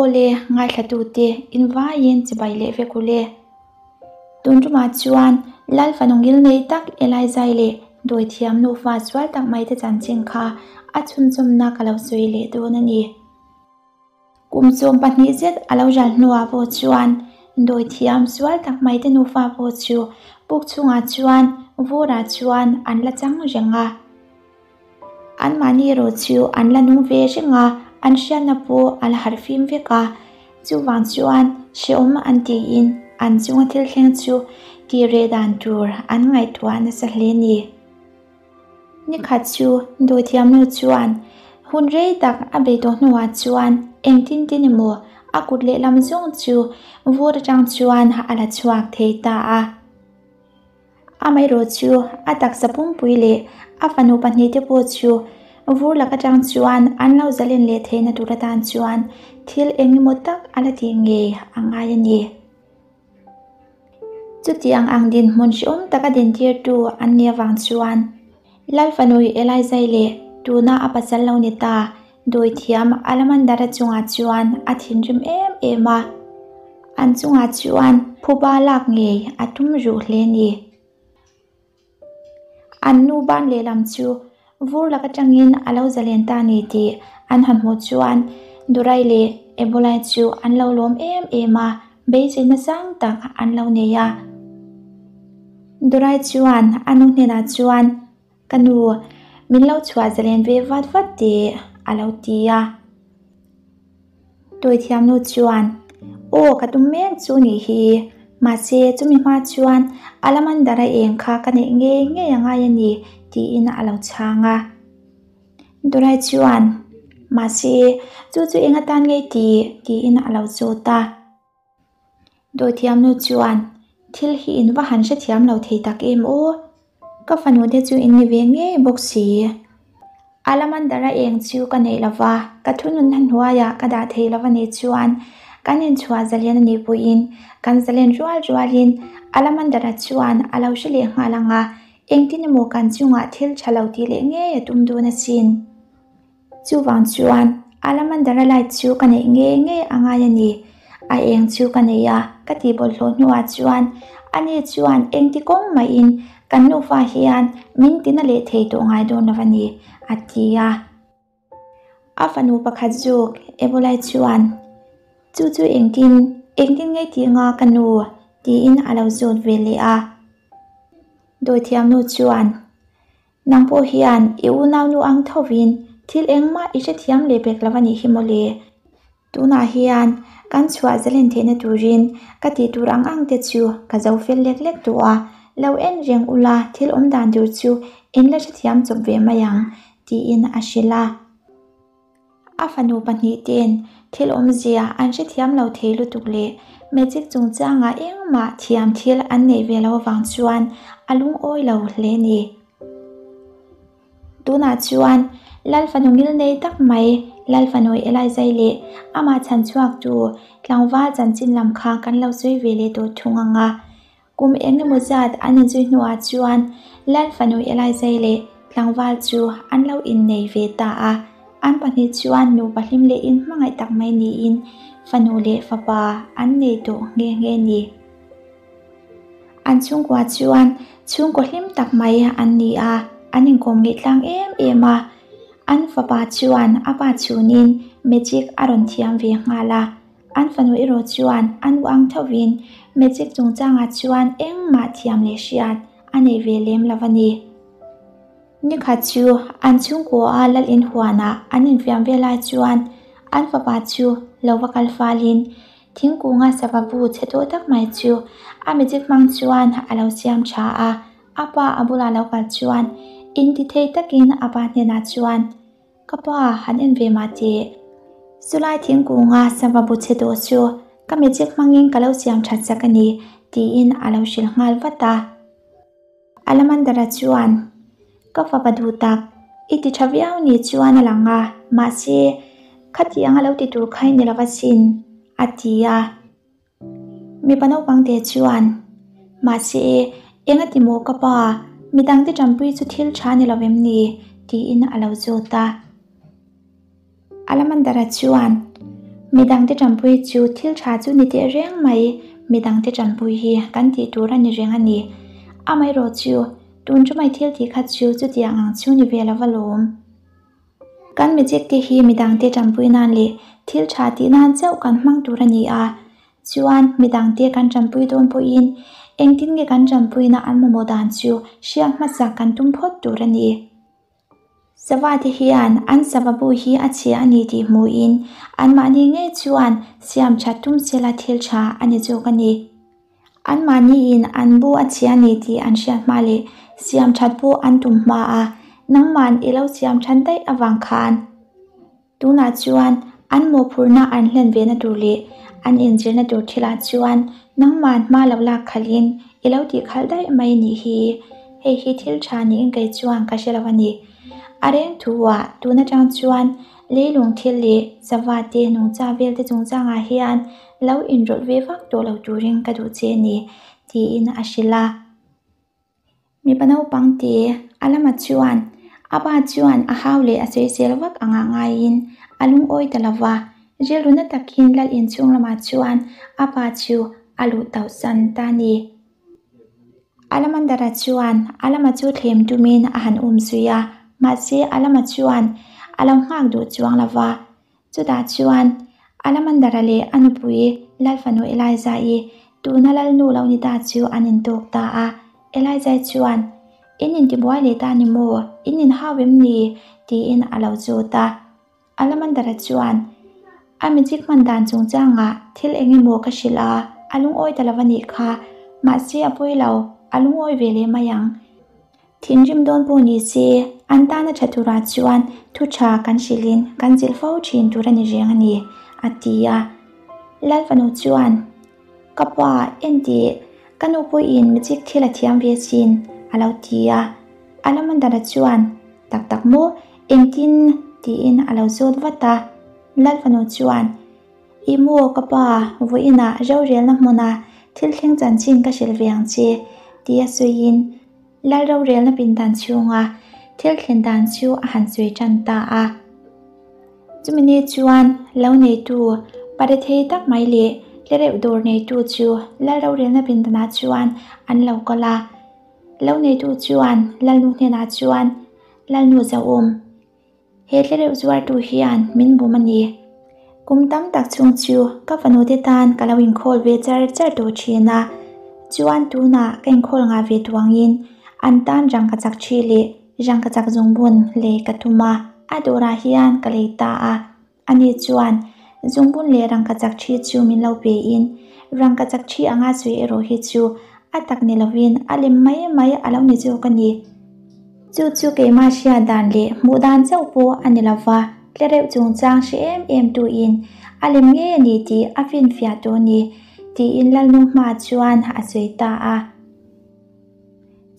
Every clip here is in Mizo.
Aw le, ngaithlatute invaiin chibai leh vek u le. Tun tumah chuan Lal fanu ngilnei tak Elijah leh dawithiam nufa sual tak mai te chanchin kha a chhunchawmna ka lo sawi leh dawn a ni. Kum 12 zet a lo ral hnuah pawh chuan dawithiam sual tak mai te nufa pawh chu puk chhungah chuan vurah chuan an la chang reng a. Anmahni erawh chu an la nung ve reng a, an hriatna pawh a la harh fim vek a. Chuvang chuan hrehawm an tiin an chunga thil thleng chu tih reh dan tur an ngaihtuah nasa hle a ni. Nikhat chu dawithiamnu chuan hun rei tak a bei tawh hnuah chuan engtin tin emaw a kut lehlam zawng chu vur atang chuan a la chhuak thei ta a. Amaherawh chu a taksa pumpui leh a fanu pahnihte pawh chu vur lak atang chuan an lo zalen leh theihna tur atan chuan thil eng emaw tak a la tih ngei a ngai a ni. Chutiang ang dinhmun hrehawm taka dintirtu an nih avang chuan Lal fanui Elijah leh tuna a pasal lo ni ta Dawithiam Alamandara chungah chuan a thinrim em em a, an chungah chuan phuba lak ngei a tum ruh hle a ni. An nu ban lehlam chu vur lak atangin a lo zalen ta a ni tih an han hmuh chuan Durai leh Ebolai chu an lo lawm em em a, beiseina sang tak an lo nei a. Durai chuan a nu hnenah chuan, Ka nu, min lo chhuah zalen ve vat vat teh, a lo ti a. Tawithiamnu chuan, Aw, ka tum mek chu nih hi. Mahse, chumi hma chuan Alamandara eng kha ka neih ngei ngei a ngai a ni, tiin a lo chhang a. Durai chuan, Mahse, chu chu eng atan ngei tih? tiin a lo zawt a. Dawithiamnu chuan, Thil hi in va han hrethiam lo thei tak em aw? Ka fanu te chu in ni ve ngei bawk si. Alamandara eng chu ka neih lo va, ka thununna hnuaiah ka dah thei lo a nih chuan kan inchhuah zalen a nih pawhin kan zalen rual rualin Alamandara chuan a lo hre leh nghal ang a, engtin emaw kan chungah thil tha lo tih leh ngei a tum dawn asin. Chuvang chuan Alamandara light chu ka neih ngei ngei a ngai a ni. A eng chu ka nei a, ka tih bawlhhlawh hnuah chuan ani chuan engti kawng mahin kan nufa hian min tina leh thei tawh ngai dawn lo a ni, a ti a. A fanu pakhat zawk Ebolai chuan, Chu chu engtin, engtin ngei tih nga ka nu? tiin a lo zawt ve leh a. Dawithiamnu chuan, Nang pawh hian i unaunu ang thovin thil engmah i hrethiam leh pek lo a nih hi mawle. Tunah hian kan chhuah zalen theihna turin ka tih tur ang ang te chu ka zo fel lek lek tawh a, lo en reng ula thil awm dan tur chu in la hrethiam chawp ve mai ang, tiin a hrilh a. A fanu pahnihten thil awmzia an hrethiam lo thei lutuk leh magic chungchangah engmah thiam thil an neih ve lo avang chuan a lungawi lo hle ni. Tunah chuan Lal fanu ngilnei tak mai Lal fanu Elijah leh amah chhan chhuaktu tlangval chanchin lam kha kan lo sawi ve leh tawh thung ang a. Kum eng emaw zat an inzui hnuah chuan Lal fanu Elijah leh tlangval chu an lo innei ve ta a, an pahnih chuan nupa hlim leh inhmangaih tak mai niin fanu leh fapa an nei tawh nghe nghe ni. An chhungkua chuan chhungkaw hlim tak mai an ni a, an inkawm ngei tlang em em a, an fapa chuan a pa chhunin magic a rawn thiam ve nghal a. An fanu erawh chuan a nu ang thovin magic chungchangah chuan engmah thiam leh hriat a nei ve lem lo a ni. Nikhat chu an chhungkua lal in huanah an infiam ve lai chuan an fapa chu lo va kal falin thingkunga sava bu chhe tawh tak mai chu a magic hmang chuan a lo siam tha a, a pa a bulah lo kal chuan intithei takin a pa hnenah chuan, Ka pa han en ve mah teh. Chulai thingkunga sava bu chhe tawh chu ka magic hmangin ka lo siam that chak a ni, tiin a lo hrilh nghal vat a. Alamandara chuan, Ka fapa duh tak, i ti tha viau ni chuan a lang a, mahse, khatiang a lo ti tur kha i ni lo asin, a ti a. Mipa naupang te chuan, Mahse, enga ti maw ka pa, midangte tanpui chu thil tha ni lo em ni? tiin a lo zawt a. Alamandara chuan, Midangte tanpui chu thil tha chu ni teh reng mai, midangte tanpui hi kan tih tur a ni reng a ni. Amaherawh chu, tun ṭumai thil tih kha chu chutiang ang chu ni ve lo va lawm. Kan magic te hi midangte tanpui nan leh thil tha tih nan chauh kan hmang tur a ni a, chuan midangte kan tanpui dawn pawhin engtin nge kan tanpuina an mamawh dan chu hriat hmasak kan tum phawt tur a ni. Sava te hian an sava bu hi a chhia a ni tih hmuhin anmahni ngei chuan siam that tum sela thil tha a ni zawk a ni. Anmahniin an bu a chhia a ni tih an hriat hma leh siam that pawh an tum hma a, nangman i lo siam than daih avang khan Tunah chuan an mawhphurhna an hlen vena tur leh an inzirna tur thilah chuan nangman hma lo lak khalhin i lo tih khalh daih mai nih hi. Hei hi thil tha niin kei chuan ka hre lo a ni. A reng thuah tun atang chuan leilung thil leh sava te nungcha vel te chungchangah hian lo inrawlh ve vak tawh lo turin ka duh che a ni, tiin a hrilh a. Mipa naupang te a lama chuan a pa chuan a hau leh a sawisel vak anga ngaiin a lungawi ta lo va, rilru na takin lal inchhung lamah chuan a pa chu a luh tauhsan ta a ni. Alamandara chuan a lama chu thlem tumin a han um zui a, mahse a lama chuan a lo nghak duh chuang lo va. Chutah chuan Alamandara leh a nupui Lalfanu Eliza-i tuna Lalnu lo ni ta chu an intawk ta a. Eliza-i chuan, In intibuai leh ta ni maw? In inhau em ni? tiin a lo zawt a. Alamandara chuan, A magic hman dan chungchangah thil eng emaw ka hrilh a, a lungawi ta lo a nih kha. Mahse a pawi lo, a lungawi ve leh mai ang. Thinrim dawn pawh ni se, an tana tha turah chuan thu tha kan hrilhin kan zilh fo thin tur a ni reng a ni, a ti a. Lal fanu chuan, Ka pa, entih, ka nu pawhin magic thil a thiam ve asin, a lo ti a. Alamandara chuan, Tak tak maw, engtin? tiin a lo zawt vat a. Lal fanu chuan, I maw ka pa, vawiinah rorelna hmuna thil thleng chanchin ka hrilh ve ang che, tia sawiin Lal rorelna pindan chhunga thil thlen dan chu a han sawi tan ta a. Chumi ni chuan lo neitu pare thei tak mai leh tlereuh dawr neitu chu Lal rorelna pindanah chuan an lo kal a. Lo neitu chuan Lalnu hnenah chuan, Lalnu Zauhawm, He tlereuh zuartu hian min bum a ni. Kum tam tak chhung chu ka fanu te tan ka lo inkhawl ve char char tawh thin a, chuan tunah ka inkhawl ngah ve tuangin an tan rangkachak thi leh rangkachak zungbun lei ka tum a, a dawrah hian ka lei ta a. Ani chuan zungbun leh rangkachak thi chu min lo pein rangkachak thi anga sawi erawh hi chu a tak ni lovin a lem mai mai a lo ni zawk a ni. Chu chu keimah hriat dan leh hmuh dan chauh pawh a ni lo va, tlereuh chungchang hre em em tuin a lem ngei a ni tih a finfiah tawh a ni, tiin Lalnu hma chuan a sawi ta a.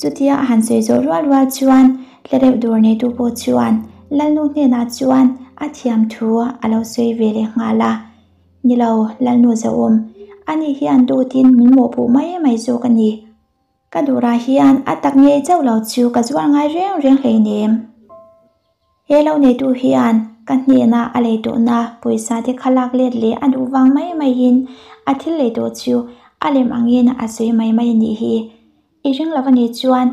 Chutia a han sawi zawh rual rual chuan tlereuh dawr neitu pawh chuan Lalnu hnenah chuan a thiam thu a lo sawi ve leh nghal a. Ni lo, Lalnu zauhawm, ani hian dawtin min mawhpuh mai mai zawk a ni. Ka durah hian a tak ngei chauh lo chu ka zuar ngai reng reng hleinem. He lo neitu hian ka hnena a lei tawhna pawisa te kha lak let leh a duh vang mai maiin a thil lei tawh chu a lem angin a sawi mai mai a nih hi. I ring lo a nih chuan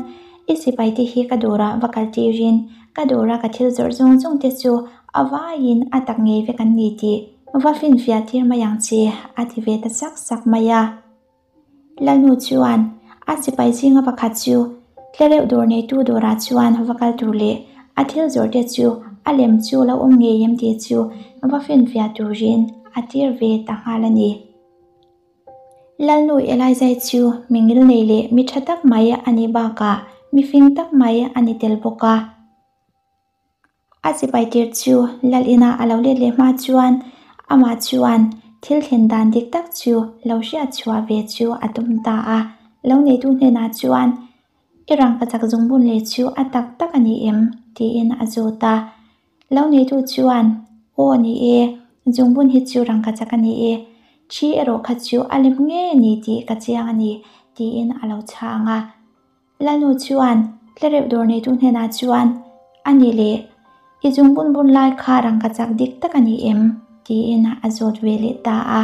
i sipai te hi ka dawrah va kal tirin ka dawra ka thil zawrh zawng zawng te chu a vaiin a tak ngei vek an ni tih va finfiah tir mai ang che a ti ve ta sak sak mai a. Lalnu chuan a sipai zinga pakhat chu tlereuh dawr neitu dawrah chuan va kal tur leh a thil zawrh te chu a lem chu lo awm ngei em tih chu va finfiah turin a tir ve ta nghal a ni. Lalnu Elizai chu mi ngilnei leh mi tha tak mai a nih bakah mi fing tak mai a ni tel bawk a. A sipai tir chu lal ina a lo let leh hma chuan amah chuan thil thlen dan dik tak chu lo hriat chhuah ve chu a tum ta a. Lo neitu hnenah chuan, I rangkachak zungbun leh chu a tak tak a ni em? tiin a zawt a. Lo neitu chuan, Aw ni e, zungbun hi chu rangkachak a ni e, thi erawh kha chu a lem ngei a ni tih ka chiang a ni, tiin a lo chhang a. Lalnu chuan tlereuh dawr neitu hnenah chuan, A ni le, i zung bun bun lai kha rangkachak dik tak a ni em? Tiin a zawt ve leh ta a.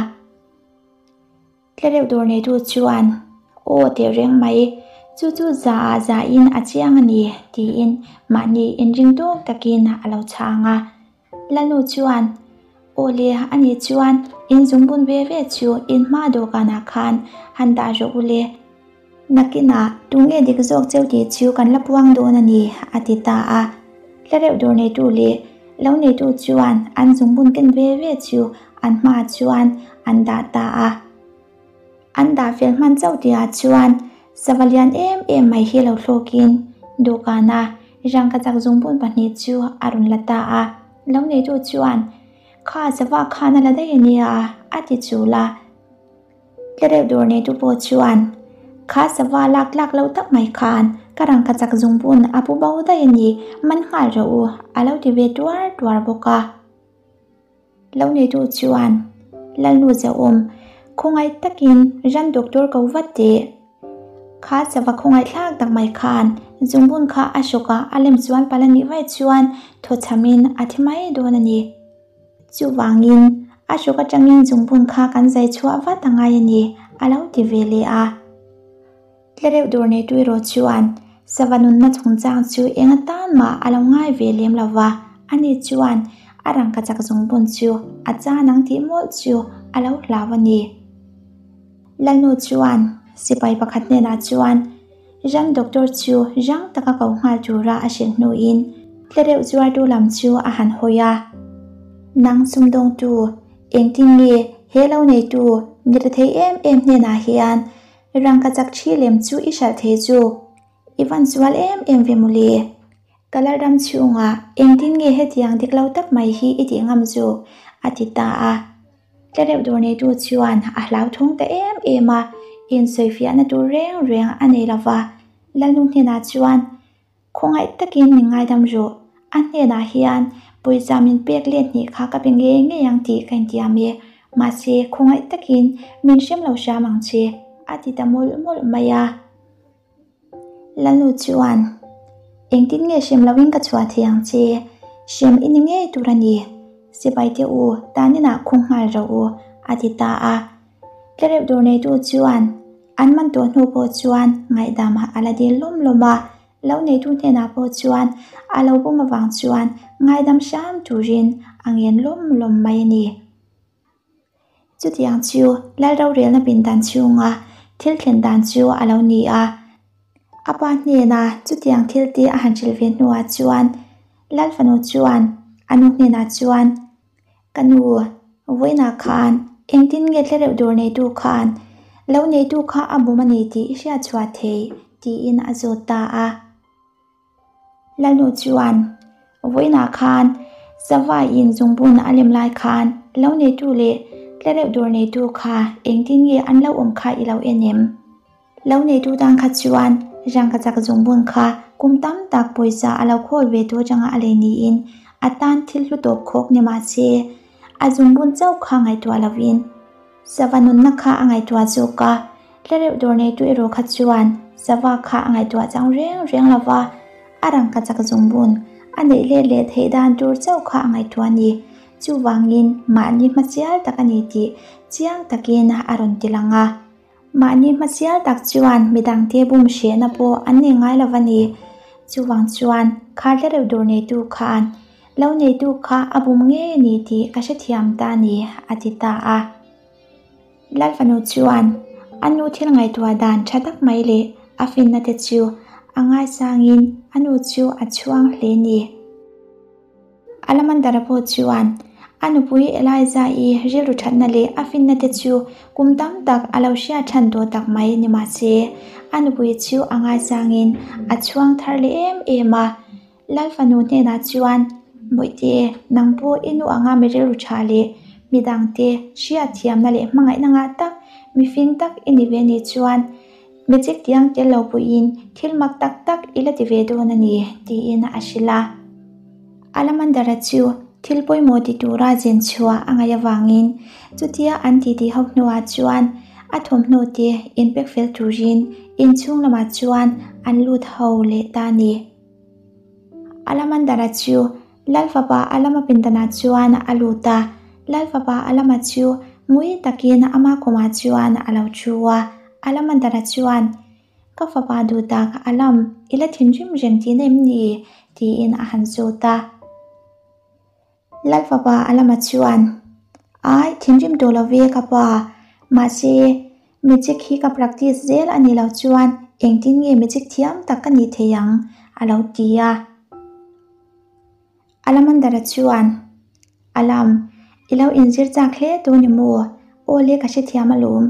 Tlereuh dawr neitu chuan, Aw tehreng mai, chu chu za ah za in a chiang a ni, tiin mahni inring tawk takin a lo chhang a. Lalnu chuan, Aw le, ani chuan in zungbun ve ve chu in hma dawhkanah khan han dah rawh u le. Nakinah tunge dik zawk cheu tih chu kan la puang dawn a ni, a ti ta a. Tlereuh dawr neitu leh lo neitu chuan an zungbun ken ve ve chu an hmaah chuan an dah ta a. An dah fel hman chauh tihah chuan sava lian em em mai hi lo thlawkin dawhkana rangkachak zungbun pahnih chu a rawn la ta a. Lo neitu chuan, Kha sava khan a la daih a nia, a ti chul a. Tlereuh dawr neitu pawh chuan, Kha sava lak tlak lo tak mai khan ka rangkachak zungbun a pu bo daih a ni, man nghal rawh u, a lo ti ve tuar tuar bawk a. Lo neitu chuan, Lalnu Zahawm, khawngaih takin ran doctor ko vat teh. Kha sava khawngaih thlak tak mai khan zungbun kha a hrawk a, a lem chuan pal a nih vaih chuan thawchhamin a thi mai dawn a ni. Chuvangin, a hrawk atangin zungbun kha kan zai chhuah vat a ngai a ni, a lo ti ve leh a. Tlereuh dawr neitu erawh chuan sava nunna chungchang chu eng atan mah a lo ngai ve lem lo va, ani chuan a rangkachak zungbun chu a chan ang tih mawlh chu a lo hlau a ni. Lalnu chuan sipai pakhat hnenah chuan ran doctor chu rang taka ko nghal tura a hrilh hnuin tlereuh zuartu lam chu a han hawi a, Nang sumdawngtu, engtin nge he lo neitu ni rethei em em hnenah hian Rangkachak thi lem chu i hralh thei chu i van sual em em ve mawle. Ka lalram chhungah engtin nge hetiang dik lo tak mai hi i tih ngam zawk? a ti ta a. Tlereuh dawr neitu chuan a hlauthawng ta em em a, insawifiahna tur reng reng a nei lo va, Lalnu hnenah chuan Khawngaih takin min ngaidam rawh. A hnenah hian pawisa min pek let hnih kha ka pe ngei ngei ang tih ka intiam e. Mahse, khawngaih takin min hrem lo hram ang che, a ti ta mawlh mawlh mai a. Lalnu chuan, Engtin nge hrem loin ka chhuah thei ang che? Hrem i ni ngei tur a ni. Sipai te u, taninah khung nghal rawh u, a ti ta a. Tlereuh dawr neitu chuan an man tawh hnu pawh chuan ngaihdam a la dil lawm lawm a, lo neitu hnenah pawh chuan a lo bum avang chuan ngaidam hram turin a ngen lawm lawm mai a ni. Chutiang chu Lal rorelna pindan chhunga thil thlen dan chu a lo ni a, a pa hnena chutiang thil te a han hrilh ve hnuah chuan Lal fanu chuan a nu hnenah chuan Ka nu, vawiinah khan engtin nge tlereuh dawr neitu khan lo neitu kha a bum a ni tih i hriat chhuah thei? tiin a zawt ta a. Lalnu chuan, Vawiinah khan sava in zungbun a lem lai khan lo neitu leh tlereuh dawr neitu kha engtin nge an lo awm kha i lo en em? Lo neitu tan kha chuan rangkachak zungbun kha kum tam tak pawisa a lo khawl ve tawh atanga a lei niin a tan thil hlu tawp khawk ni mahse a zungbun chauh kha ngaihtuah lovin sava nunna kha a ngaihtuah zawk a. Tlereuh dawr neitu erawh kha chuan sava kha a ngaihtuah chang reng reng lova a rangkachak zungbun a neih let leh theih dan tur chauh kha a ngaihtuah a ni. Chuvangin mahni hmasial tak a ni tih chiang takin a rawn ti lang a. Mahni hmasial tak chuan midangte bum hrehna pawh an nei ngai lo va ni. Chuvang chuan kha tlereuh dawr neitu khan lo neitu kha a bum ngei a ni tih ka hrethiam ta a ni, a ti ta a. Lalfanu chuan a nu thil ngaihtuah dan tha tak mai leh a finna te chu a ngaisangin a nu chu a chhuang hle ni. Alamandara pawh chuan a nupui Eliza-i rilru thatna leh a finna te chu kum tam tak a lo hriat than tawh tak mai ni mahse, a nupui chu a ngaisangin a chhuang thar leh em em a. Lal fanu hnenah chuan, Bawihte, nang pawh i nu anga mi rilru tha leh midangte hriat thiamna leh hmangaihna ngah tak, mifing tak i ni ve nih chuan Magic tiang tel lo puiin thil mak tak tak i la ti ve dawn a ni, tiin a hrilh a. Alamandara chu thil pawimawh ti tura zin chhuah a ngaih avangin chutia an titi ho hnuah chuan a thawmhnaw te inpek fel turin inchhung lamah chuan an lut ho leh ta a ni. Alamandara chu Lal fapa a lama pindanah chuan a lut a. Lalfapa Alama chu ngui takin ama khumah chuan a lo thu a. Alamandara chuan, Ka fapa duh tak Alam, i la thinrim reng tihna em ni? tiin a han zawt a. Lalfapa Alama chuan, Ai, thinrim tawh lo ve ka pa. Mahse, magic hi ka practice zel a nih loh chuan engtin nge magic thiam tak ka nih thei ang? a lo ti a. Alamandara chuan, Alam, i lo inzir chak hle tawh ni maw? Aw le ka hrethiam alawm.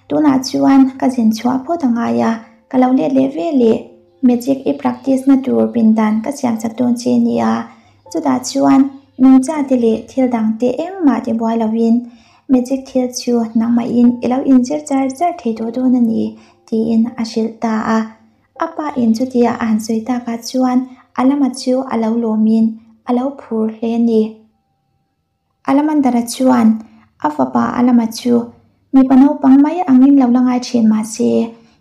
Tunah chuan ka zin chhuah phawt a ngai a, ka lo let leh ve leh. Magic i practice na tur pindan ka siam chak dawn che nia. Chutah chuan nungcha te leh thil dang te engmah ti buai lovin magic thil chu nangmahin i lo inzir char char thei tawh dawn a ni, tiin a hrilh ta a. A pa in chutia a han sawi takah chuan a lama chu a lo lawmin a lo phur hle a ni. Alamandara chuan a fapa Alama chu mipa naupang mai angin lo la ngai thin mah se,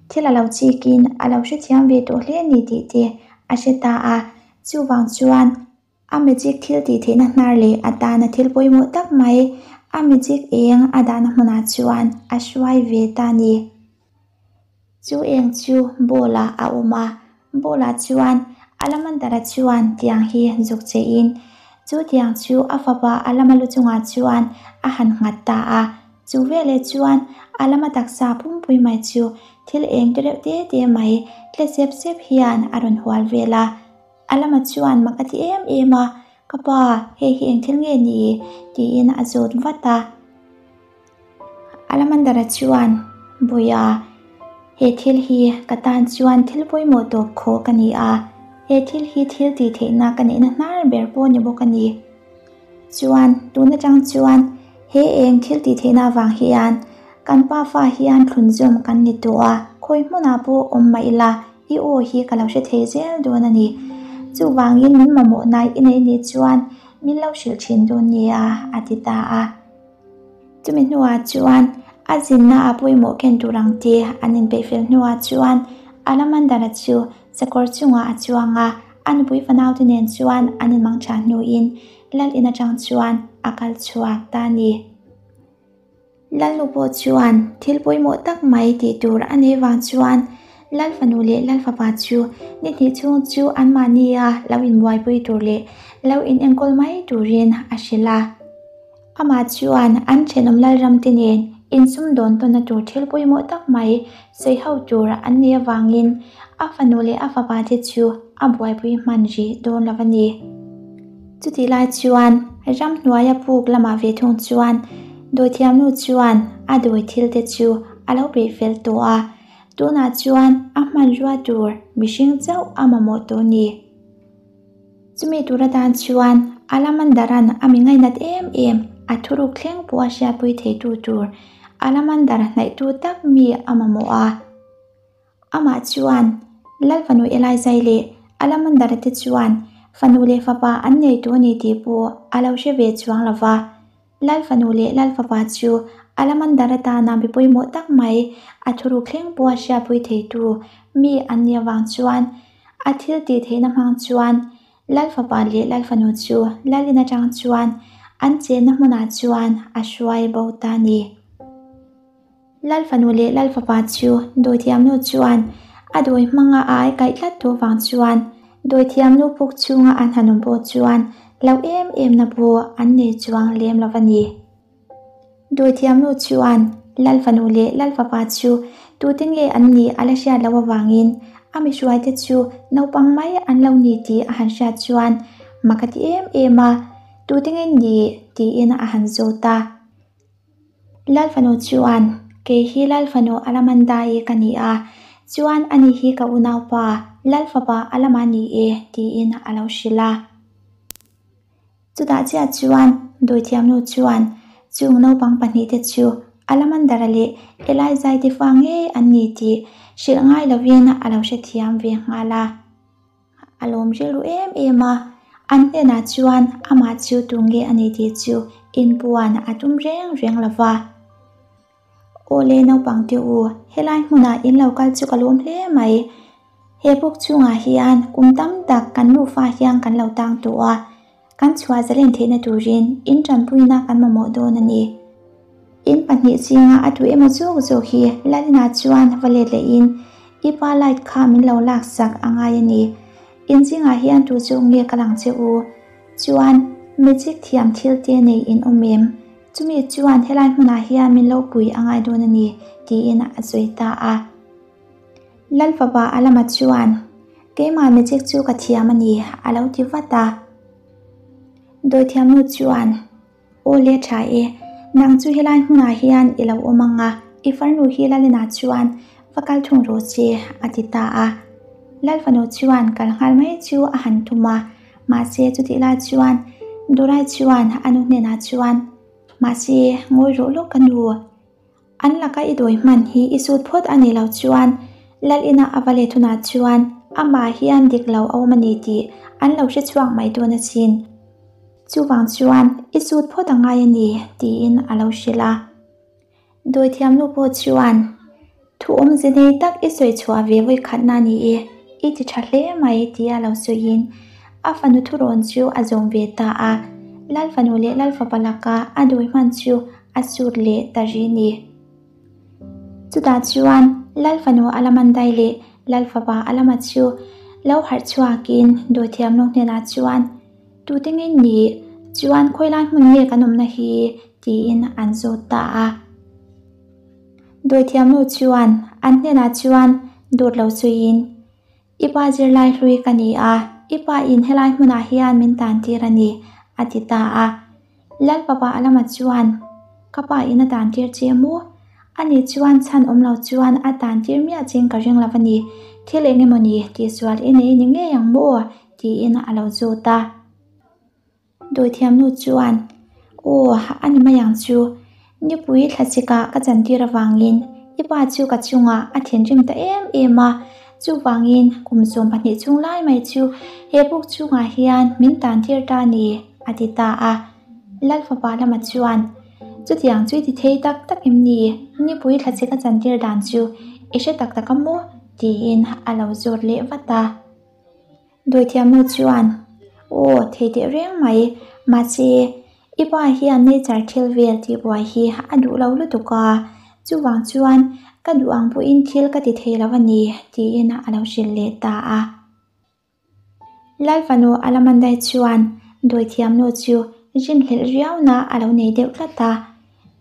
thil a lo chikin a lo hrethiam ve tawh hle a ni tih te a hre ta a. Chuvang chuan a magic thil tih theihna hnar leh a tana thil pawimawh tak mai a magic eng a dahna hmunah chuan a hruai ve ta a ni. Chu eng chu ball ah a awm a, ball ah chuan Alamandara chuan tiang hi zuk che in chu tiang chu a fapa Alama lu chungah chuan a han nghat ta a, chu veleh chuan Alama taksa pumpui mai chu thil eng te reuh te te mai tle sep sep hian a rawn hual vel a. Alama chuan mak a ti em em a, Ka pa, hei hi eng thil nge ni? tiin a zawt vat a. Alamandara chuan, Buia, he thil hi ka tan chuan thil pawimawh tawp khawh ka ni a, he thil hi thil tih theihna ka neihna hnar ber pawh ni bawk a ni. Chuan, tun atang chuan he eng thil tih theihna avang hian kan pa fa hian thlunzawm kan ni tawh a, khawi hmunah pawh awm mah ila i aw hi ka lo hre thei zel dawn a ni. Chuvangin min mamawh nai i neih nih chuan min lo hrilh thin dawn nia, a ti ta a. Chumi hnuah chuan a zinna a pawimawh ken tur ang te an inpeih fel hnuah chuan Alamandara chu sakawr chungah a chuang a, a nupui fanaute nen chuan an inmang tha hnuin Lal in atang chuan a kal chhuak ta a ni. Lalnu pawh chuan thil pawimawh tak mai tih tur a nei vang chuan Lal fanu leh Lal fapa chu ni hnih chhung chu anmahnia lo inbuaipui tur leh lo inenkawl mai turin a hrilh a. Amah chuan an thenawm Lalramte nen insumdawn tawnna tur thil pawimawh tak mai sawi ho tur an nei avangin a fanu leh a fapa te chu a buaipui hman rih dawn lo a ni. Chutih lai chuan ramhnuaia puk lamah ve thung chuan dawithiamnu chuan a dawi thil te chu a lo peih fel tawh a, tunah chuan a hmanrua tur mihring chauh a mamawh tawh a ni. Chumi tur atan chuan Alamandaran a mi ngainat em em a thuruk thleng pawh a hriatpui theitu tur Alamandar hnaihtu tak mi a mamawh a. Amah chuan Lal fanu Elaizai leh Alamandara te chuan fanu leh fapa an nei tawh a ni tih pawh a lo hre ve chuang lo va. Lal fanu leh Lal fapa chu Alamandara tana mi pawimawh tak mai a thuruk thleng pawh a hriatpui theitu mi an nih avang chuan a thil tih theihna hmang chuan Lal fapa leh Lal fanu chu Lal in atang chuan an chenna hmunah chuan a hruai bo ta a ni. Lal fanu leh Lal fapa chu dawithiamnu chuan a dawi hmanga a ai kaih tlat tawh vang chuan dawithiamnu puk chhunga an han awm pawh chuan lo em em na pawh an nei chuang lem lo a ni. Dawithiamnu chuan Lal fanu leh Lal fapa chu tute nge an nih a la hriat loh avangin a mihruaite chu naupang mai an lo ni tih a han hriat chuan mak a ti em em a, tute nge nih tiin a han zawt a. Lal fanu chuan, Kei hi Lal fanu Alamandai ka ni a, chuan ani hi ka unaupa Lal fapa Alama ni e, tiin a lo hrilh a. Chutah chiah chuan dawithiamnu chuan chung naupang pahnihte chu Alamandara leh Elaizai te fa ngei an ni tih hrilh ngai lovin a lo hrethiam ve nghal a. A lawm rilru em em a, an hnenah chuan amah chu tu nge a ni tih chu inpuan a tum reng reng lo va. Awle naupang te u, helai hmunah in lo kal chu ka lawm hle mai. He buk chungah hian kum tam tak kan nufa hian kan lo tang tawh a. Kan chhuah zalen theihna turin in tanpuina kan mamawh dawn a ni. In pahnih zinga a duh emaw zawk zawk hi Lalina chuan va let lehin i pa light kha min lo laksak a ngai a ni. In zingah hian tu zawk nge ka lang che u? Chuan magic thiam thil te nei in awm em? Chumi chuan helai hmunah hian min lo pui a ngai dawn a ni, tiin a sawi ta a. Lalfapa Alama chuan, Keimah magic chu ka thiam a ni, a lo ti vat a. Dawithiamnu chuan, Aw le tha e, nang chu helai hmunah hian i lo awm ang a, i farnu hi Lalina chuan va kal thung rawh che, a ti ta a. Lalfanu chuan kal nghal mai chu a han tum a, mahse chutih lai chuan Dorai chuan a nu hnenah chuan, Mahse, ngawi rawh lawk ka nu. An laka i dawi hman hi i sut phawt a nih loh chuan Lal ina a va let hunah chuan amah hian dik lo a awm a ni tih an lo hre chhuak mai dawn asin. Chuvang chuan i sut phawt a ngai a ni tiin a lo hrilh a. Dawithiamnu pawh chuan thu awmze nei tak i sawi chhuah ve vawi khatna a ni e, i ti tha hle mai tia lo sawiin a fanu thurawn chu a zawm ve ta a. Lal fanu leh Lal fapa laka a dawi hman chu a sut leh ta ri ni. Chutah chuan Lal fanu Alamandai leh Lal fapa Alama chu lo harh chhuakin dawithiamnu hnenah chuan, Tute nge ni? Chuan khawilai hmun nge kan awmna hi? tiin an zawt ta a. Dawithiamnu chuan an hnenah chuan dawt lo sawiin, I pa zirlai hlui ka ni a, i pa in helai hmunah hian min tan tir a ni, a ti ta a. Lal fapa Alama chuan, Ka pa in a tan tir che maw? Ani chuan chhan awm lo chuan a tan tir miah ching ka ring lo a ni, thil eng emaw ni tihsual i nei ni ngei ang maw? tiin a lo zawt a. Dawithiamnu chuan, Aw, a ni mai ang chu. Nipui thlasika ka chantir avangin i pa chu ka chungah a thinrim ta em em a, chuvangin kum 12 chhung lai mai chu he buk chungah hian min tantir ta a ni, a ti ta a. Lal fapa lama chuan, Chutiang chu i ti thei tak tak em ni? Nipui thlasika chantir dan chu i hre tak tak a maw? tiin a lo zawt leh vat a. Dawithiamnu chuan, Aw, thei teh reng mai, mahse, i pa hian nature thil vel tih buai hi a duh lo lutuk a, chuvang chuan ka duh ang pawhin thil ka ti thei lo a ni, tiin a lo hrilh leh ta a. Lal fanu Alamandai chuan dawithiamnu chu rinhlelh riauna a lo nei deuh tlat a,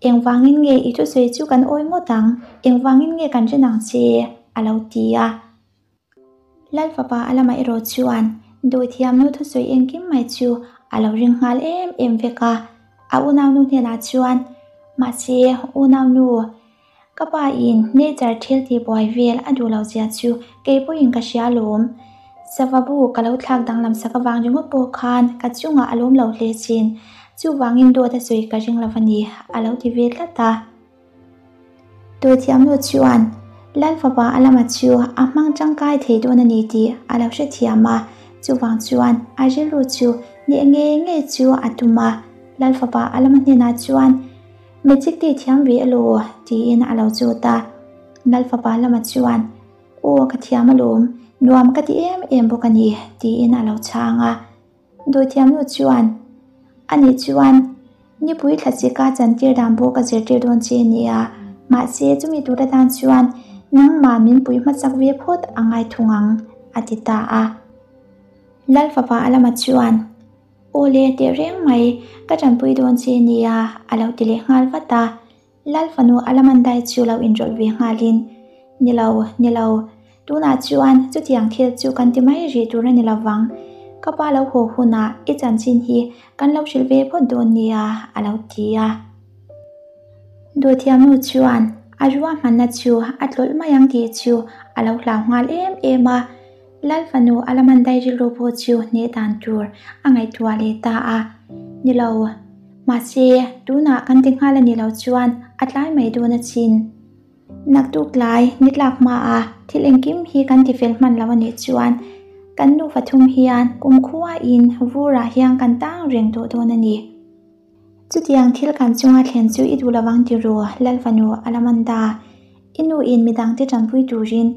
Engvangin nge i thusawi chu kan awi ngawt ang, engvangin nge kan rin ang che? a lo ti a. Lal fapa a lamah erawh chuan dawithiamnu thusawi engkim mai chu a lo ring nghal em em vek a, a unaunu hnenah chuan, Mahse, unaunu, ka pa in nature thil tihbuai vel a duh lo zia chu kei pawhin ka hria alawm. Sava bu ka lo thlak danglam sak avang ringawt pawh khan ka chungah a lawm lo hle chin, chuvangin dawt a sawi ka ring lo a ni, a lo ti ve tlat a. Dawithiamnu chuan Lal fapa a lama chu a hmang tangkai thei dawn a ni tih a lo hrethiam a, chuvang chuan a rilru chu hneh ngei ngei chu a tum a. Lal fapa a lama hnenah chuan, Magic tih thiam ve elaw? tiin a lo zawt a. Lal fapa lama chuan, Aw ka thiam alawm, nuam ka ti em em bawk a ni, tiin a lo chhang a. Dawithiamnu chuan, Ani chuan nipui thlasika chantir dan pawh ka zirtir dawn che a nia, mahse chumi tur atan chuan nangmah min pui hmasak ve phawt a ngai thung ang, a ti ta a. Lal fapa a lama chuan, Aw le tehreng mai, ka tanpui dawn che nia, a lo ti leh nghal vat a. Lal fanu Alamandai chu lo inrawlh ve nghalin, Ni lo, ni lo, tunah chuan chutiang thil chu kan ti mai rih tur a ni lo vang. Ka pa lo haw hunah i chanchin hi kan lo hrilh ve phawt dawn nia, a lo ti a. Dawthiamnu chuan a ruahmanna chu a tlawlh mai ang tih chu a lo hlau nghal em em a. Lal fanu Alamandai rilru pawh chu hneh dan tur a ngaihtuah leh ta a, Ni lo, mahse tunah kan ti nghal a ni lo chuan a tlai mai dawn a chin. Naktuk tlai ni tlak hmaah thil engkim hi kan ti fel hman lo a nih chuan kan nufa thum hian kumkhuain vurah hian kan tang reng tawh dawn a ni. Chutiang thil kan chunga thlen chu i duh lovang ti ru, Lal fanu Alamanda. I nu in midangte tanpui turin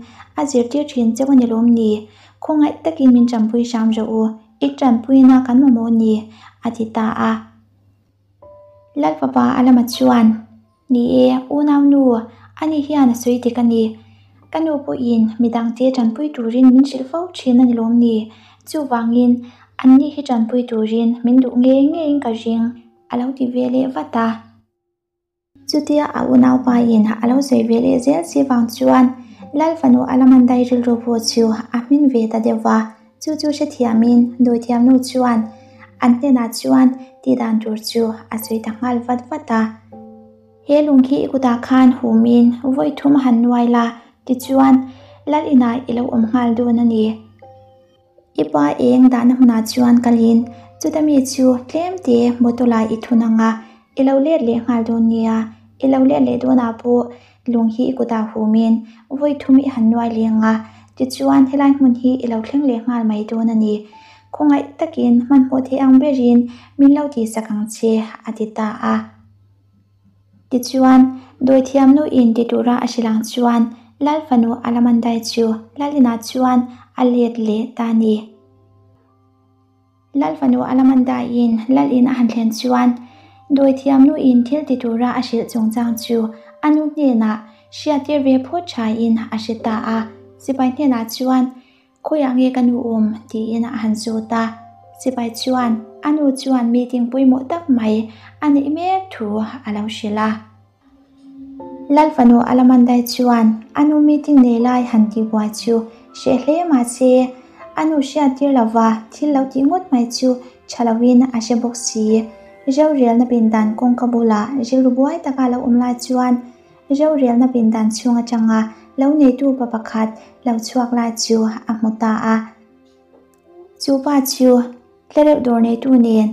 a zirtir thin cheu a ni lawm ni? Khawngaih takin min tanpui hram rawh u. I tanpuina kan mamawh ni, a ti ta a. Lalfapa a lama chuan, Ni e, unaunu, ani hian a sawi dik a ni. Ka nu pawhin midangte tanpui turin min hrilh fo thin a ni lawm ni? Chuvangin, anni hi tanpui turin min duh ngei ngeiin ka ring, a lo ti ve leh vat a. Chutia a unaupain a lo sawi ve leh zel si vang chuan Lal fanu Alamandai rilru pawh chu a hmin ve ta deuh va. Chu chu hrethiamin dawithiamnu chuan an hnenah chuan tihdan tur chu a sawi ta nghal vat vat a. He lung hi i kutah khan humin vawi thum a han nuai la, tichuan Lal inah i lo awm nghal dawn a ni. I pa eng dahna hmunah chuan kalin chuta mi chu tlem te bottle-ah i thun ang a, i lo let leh nghal dawn nia. I lo let leh dawnah pawh lung hi i kutah humin vawi thum i han nuai leng a, tichuan helai hmun hi i lo thleng leh nghal mai dawn a ni. Khawngaih takin hmanhmawh thei ang berin min lo tihsak ang che, a ti ta a. Tichuan, dawithiamnu in ti tura a hrilh ang chuan Lal fanu Alamandai chu Lal inah chuan a let leh ta a ni. Lal fanu Alamandaiin Lal in a han thlen chuan dawithiamnu in thil ti tura a hrilh chungchang chu a nu hnenah hriattir ve phawt thain a hre ta a. Sipai hnenah chuan Khawiah nge ka nu awm? tiin a han zawt a. Sipai chuan a nu chuan meeting pawimawh tak mai a neih mek thu a lo hrilh a. Lal fanu Alamandai chuan a nu meeting nei lai han tihbuai chu hreh hle mahse a nu hriattir lova thil lo tih ngawt mai chu tha loin a hre bawk si. Rorelna pindan kawngka bulah rilru buai taka lo awm lai chuan Rorelna pindan chhung atanga lo neitu pa pakhat lo chhuak lai chu a hmu ta a. Chu pa chu tlereuh dawr neitu nen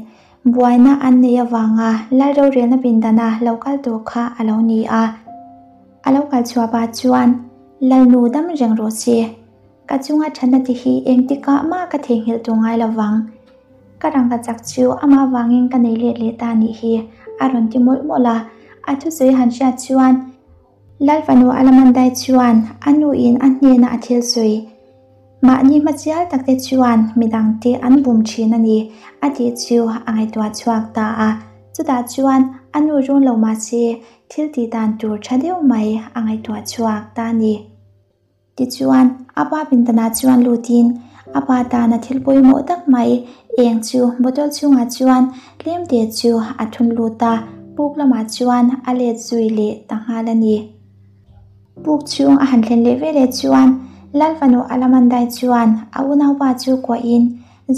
buaina an neih avanga Lal rorelna pindana lo kal tawh kha a lo ni a. A lo kal chhuah pah chuan, Lalnu dam reng rawh se. Ka chunga thatna ti hi engtikah mah ka theihnghilh tawh ngai lo vang. Ka rangka chak chu amah vangin ka nei let leh ta nih hi, a rawn ti mawlh mawlh a. A thusawi han hriat chuan Lal fanu Alamandai chuan a nuin a hnena a thil sawi mahni hmachial takte chuan midangte an bum thin a ni a tih chu a ngaihtuah chhuak ta a. Chutah chuan a nu rawn lo mahse thil tih dan tur tha deuh mai a ngaihtuah chhuak ta a ni. Tichuan, a pa pindanah chuan lutin a pa tana thil pawimawh tak mai eng chu bottle chhungah chuan tlemte chu a thun lut a, puk lamah chuan a let zui leh ta nghal a ni. Puk chhung a han thlen leh veleh chuan Lal fanu Alamandai chuan a unaupa chu kuahin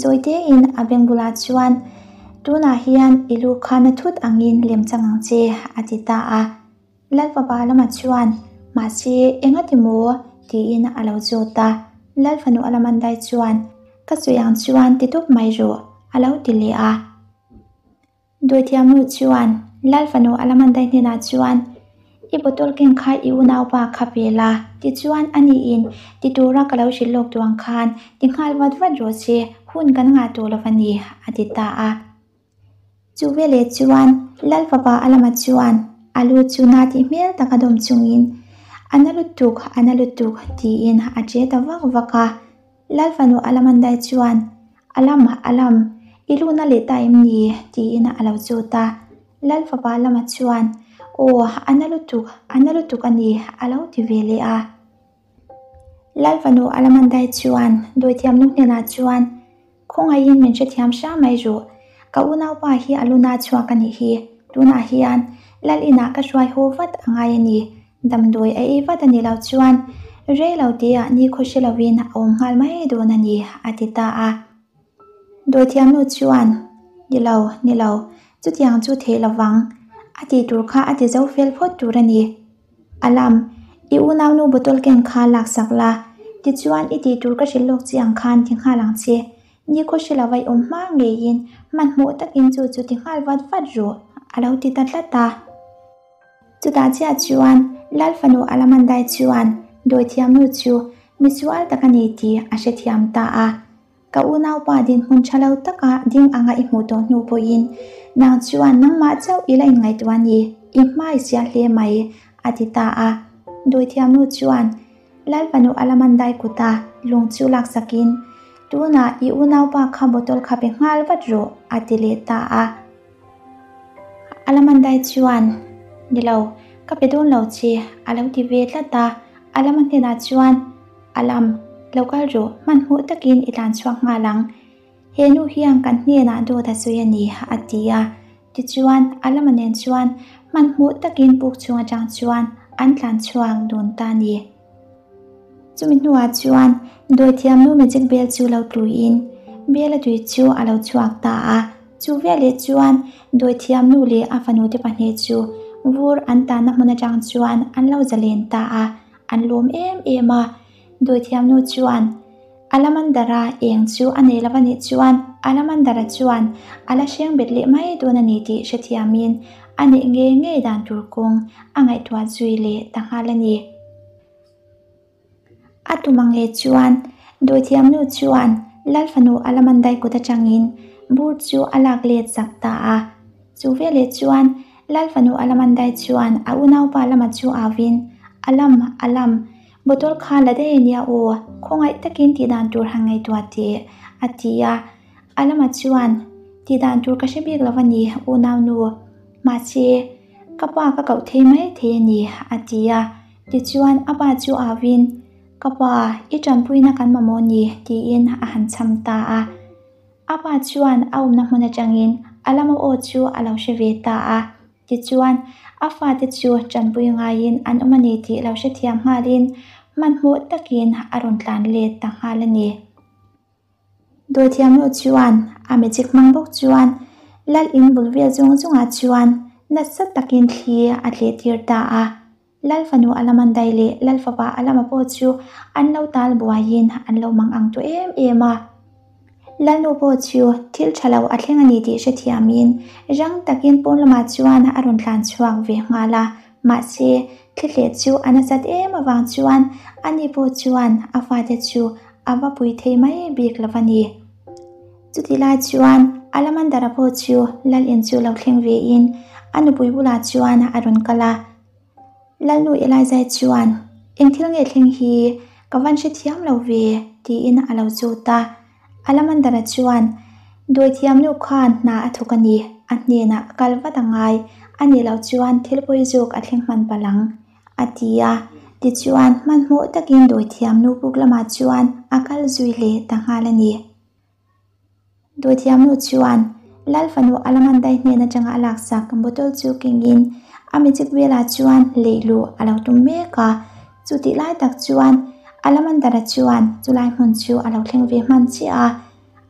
zawitein a beng bulah chuan, Tunah hian i lu kha na thut angin lem chang ang che, a ti ta a. Lal fapa lamah chuan, Mahse, enga ti maw? tiin a lo zawt a. Lal fanu Alamandai chuan, Ka sawi ang chuan ti tawp mai rawh, a lo ti leh a. Dawithiamnu chuan Lal fanu Alamandai hnenah chuan, I bottle keng kha i unaupa kha pe la, tichuan aniin ti tura ka lo hrilh lawk duh ang khan ti nghal vat vat rawh se, hun kan ngah tawh lo va ni, a ti ta a. Chu veleh chuan Lal fapa a lama chuan a lu chu na tih hmel tak a dawm chungin, A na lutuk, a na lutuk, tiin a che ta vak vak a. Lal fanu a lamandai chuan, A lam, a lam, i lu na leh ta em ni? tiin a lo chut a. Lal fapa a lama chuan, Aw, a na lutuk, a na lutuk a ni, a lo ti ve leh a. Lal fanu a lamandai chuan dawithiamnu hnenah chuan, Khawngaihin min hrethiam hram mai rawh. Ka unaupa hi a luna chhuak a nih hi. Tunah hian Lal inah ka hruai haw vat a ngai a ni. Damdawi a ei vat a ni lo chuan rei lo teah ni khaw hre lovin a awm nghal mai dawn a ni, a ti ta a. Dawithiamnu chuan, Ni lo, ni lo, chutiang chu theih lovang. A tih tur kha a ti zo fel phawt tur a ni. A lam, i unaunu bottle ken kha laksak la, tichuan i tih tur ka hrilh lawk che ang khan ti nghal ang che. Ni khaw hre lova i awm hma ngeiin hmanhmawh takin chu chu ti nghal vat vat rawh, a lo ti ta tlat a. Chutah chiah chuan Lal fanu Alamandai chuan dawithiamnu chu misual tak a ni tih a hrethiam ta a. Ka unaupa dinhmun tha lo taka ding anga i hmuh tawh hnu pawhin nang chuan nangmah chauh i la inngaihtuah a ni, i hmai sial hle mai, a ti ta a. Dawithiamnu chuan Lal fanu Alamandai kuta lung chu laksakin Tunah i unaupa kha bottle kha pe nghal vat rawh, a ti leh ta a. Alamandai chuan, Ni lo, ka pe dawn lo che, a lo ti ve tlat a. Alama hnenah chuan, Alam, lo kal rawh, hmanhmawh takin i tlan chhuak nghal ang. He nu hian kan hnenah dawt a sawi a ni, a ti a. Tichuan, Alama nen chuan hmanhmawh takin puk chhung atang chuan an tlan chhuak dun ta a ni. Chumi hnuah chuan dawithiamnu magic bel chu lo tluin bela tui chu a lo chhuak ta a. Chu veleh chuan dawithiamnu leh a fanute pahnih chu vur an tanna hmun atang chuan an lo zalen ta a, an lawm em em a. Dawithiamnu chuan Alamandara eng chu a nei lo a nih chuan Alamandara chuan a la hreng bet leh mai dawn a ni tih hrethiamin a neih ngei ngei dan tur kawng a ngaihtuah zui leh ta nghal a ni. A tum ang leh chuan dawithiamnu chuan Lalfanu Alamandai kut atangin bur chu a lak let zak ta a. Chu veleh chuan Lalfanu Alamandai chuan a unaupa lama chu auin, Alam, Alam, Bottle kha la daih ania aw, khawngaih takin tih dan tur han ngaihtuah teh, a ti a. A lamah chuan, Tih dan tur ka hre bik lo a ni, unaunu. Mahse, ka pa ka koh thei mai thei a ni, a ti a. Tichuan, a pa chu auin, Ka pa, i tanpuina kan mamawh ni, tiin a han cham ta a. A pa chuan a awmna hmun atangin a lama aw chu a lo hre ve ta a. Tichuan, a fate chu tanpui ngaiin an awm a ni tih lo hrethiam nghalin hmanhmawh takin a rawn tlan let ta nghal a ni. Dawithiamnu chuan a magic hmang bawk chuan lal in bul vel zawng zawngah chuan nasa takin thli a tleh tir ta a. Lal fanu Alamandai leh Lal fapa Alama pawh chu an lo tal buaiin an lo mang ang tawh em em a. Lalnu pawh chu thil tha lo a thleng a ni tih hrethiamin rang takin pawn lamah chuan a rawn tlan chhuak ve nghal a. Mahse, thlihleh chu a nasat em avang chuan ani pawh chuan a fate chu a va pui thei mai bik lo a ni. Chutih lai chuan Alamandara pawh chu Lal in chu lo thleng vein a nupui bulah chuan a rawn kal a. Lalnu Elizai chuan, Eng thil nge thleng hi ka van hrethiam lo ve, tiin a lo chut a. Alamandara chuan, Dawithiamnu khan hna a thawk a ni, a hnenah ka kal vat a ngai, a nih loh chuan thil pawi zawk a thleng hman palh ang, a ti a. Tichuan, hmanhmawh takin dawithiamnu buk lamah chuan a kal zui leh ta nghal a ni. Dawithiamnu chuan Lal fanu Alamandai hnen atanga a laksak bottle chu kengin a magic velah chuan leih luh a lo tum mek a. Chutih lai tak chuan Alamandara chuan chulai hmun chu a lo thleng ve hman chiah a,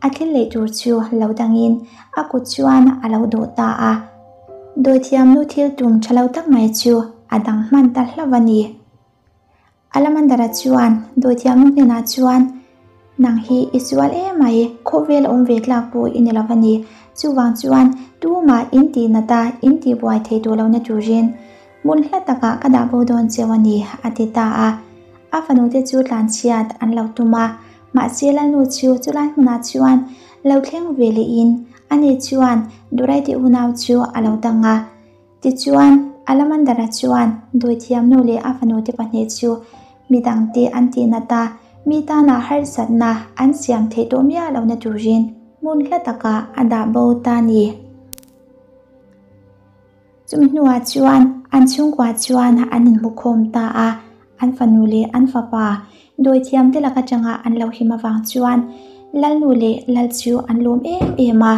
a thil leih tur chu lo dangin a kut chuan a lo dawh ta a. Dawithiamnu thil tum tha lo tak mai chu a dang hman ta hlauh a ni. Alamandara chuan dawithiamnu hnenah chuan, Nang hi i sual em mai, khawvel awm ve tlak pawh i ni lo a ni. Chuvang chuan tumah in tih nat a, in tih buai thei tawh lohna turin hmun hla takah ka dah bo dawn cheu a ni, a ti ta a. A fanute chu tlanchhiat an lo tum a, mahse Lalnu chu chulai hmunah chuan lo thleng ve lehin ani chuan Duraite unau chu a lo dang a. Tichuan, Alamandara chuan dawithiamnu leh a fanute pahnih chu midangte an tihnat a, mi tana harsatna an siam theih tawh miah lohna turin hmun hla takah a dah bo ta a ni. Chumi hnuah chuan an chhungkua chuan an inhmukhawm ta a, an fanu leh an fapa dawithiamte lak atanga an lo him avang chuan Lalnu leh Lal chu an lawm em em a.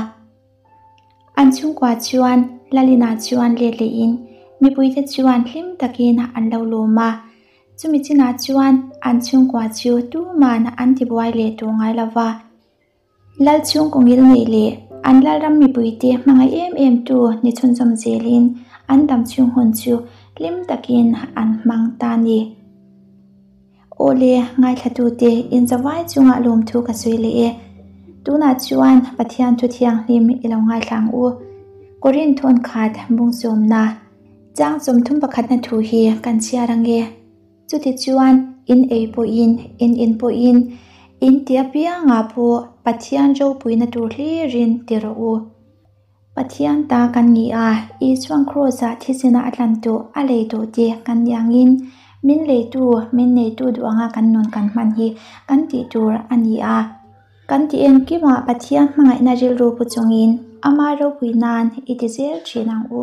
An chhungkua chuan Lalina chuan let lehin mipuite chuan hlim takin an lo lawm a. Chumi chinah chuan an chhungkua chu tuman an tibuai leh tawh ngai lo va. Lal chhungkaw ngil neih leh an Lalram mipuite hmangaih em em tu ni chhunzawm zelin an dam chhung hun chu hlim takin an hmang ta a ni. Awle, ngaithlatute inzavai chungah lawmthu ka sawi leh e. Tunah chuan Pathian thu thianghlim i lo ngaithla ang u. Korin thawn khat bung sawmna chang sawmthum pakhatna thu hi kan chhiar ang e. Chuti chuan in ei pawhin, in in pawhin, in ti apiangah pawh Pathian ropuina tur hlirin ti rawh u. Pathian ta kan ni a, Isua'n Kraws-ah thisena a tlan tawh, a lei tawh te kan ni angin min leitu, min neitu duh anga kan nun kan hman hi kan tih tur a ni a. Kan ti engkimah Pathian hmangaihna rilru pu chungin Ama ropui nan i ti zel thin ang u.